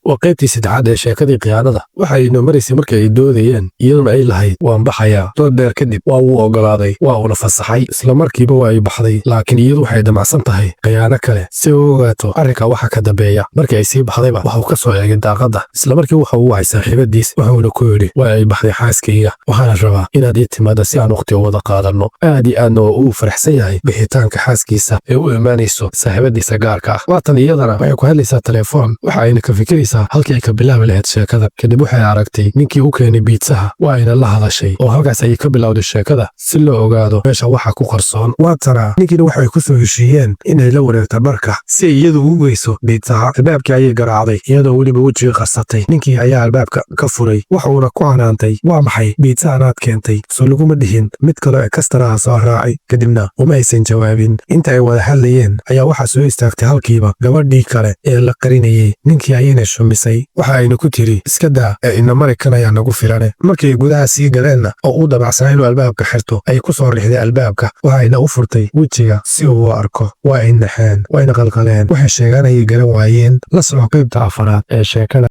Waa qaybtii saddexaad ee sheekadii khiyaanada. Waxaynu maraysay markii ay doodayeen, iyaduna ay lahayd "Waan baxayaa." Dood dheer kadib waa wuu ogolaaday, waa uuna fasaxay. Isla markiiba waa ay baxday, laakiin iyadu waxay damacsan tahay khiyaano kale si u ogaato arrinka waxa ka dambeeya. Markii ay sii baxdayba waxuu ka soo eegay daaqadda. Isla markii wuxuu u wacay saaxiibadiis, wuxuuna ku yidhi: "Waa ay baxday xaaskayga, waxaana rabaa inaad ii timaada si aan waqti u wada qaadanno." Aad iyo aadna waa uu faraxsan yahay bixitaanka xaaskiisa ee u imaanayso saaxiibadiisa gaarka ah. Waatan iyadana waxay ku hadlaysaa telefoon, waxa ayna ka fikiraysaa halkii ay ka bilaabi lahayd sheekada. Kadib waxay aragtay ninkii u keenay biitsaha, waa ayna la hadashay oo halkaas ayay ka bilowday sheekada si loo ogaado meesha waxa ku qarsoon. Waatana ninkiina waxay ku soo heshiiyeen inay la wareegto dharka si ay iyadu ugu geyso biitsaha. Albaabkii ayay garaacday, iyadoo weliba wejiga qarsatay. Ninkii ayaa albaabka ka furay, wuxuuna ku canaantay: "Waa maxay biitsahan aad keentay? Soo laguma dhihin mid kaloo extra-ha soo raacay?" Kadibna uma aysan jawaabin. Inta ay wada hadlayeen ayaa waxaa soo istaagtay halkiiba gabadhii kale ee la qarinayey. Ninkii ayayna shumisay, waxa ayna ku tiri: "Iska daa ee ina mari, kan ayaa nagu filane." Markay gudaha sii galeenna oo uu dabacsanaa inuu albaabka xirto, ayay ku soo rixday albaabka, waxayna u furtay wejiga si uu u arko. Waa ay naxeen, wayna qalqaleen, waxay sheegaan ayay garan waayeen. La soco qaybta afaraad ee sheekada.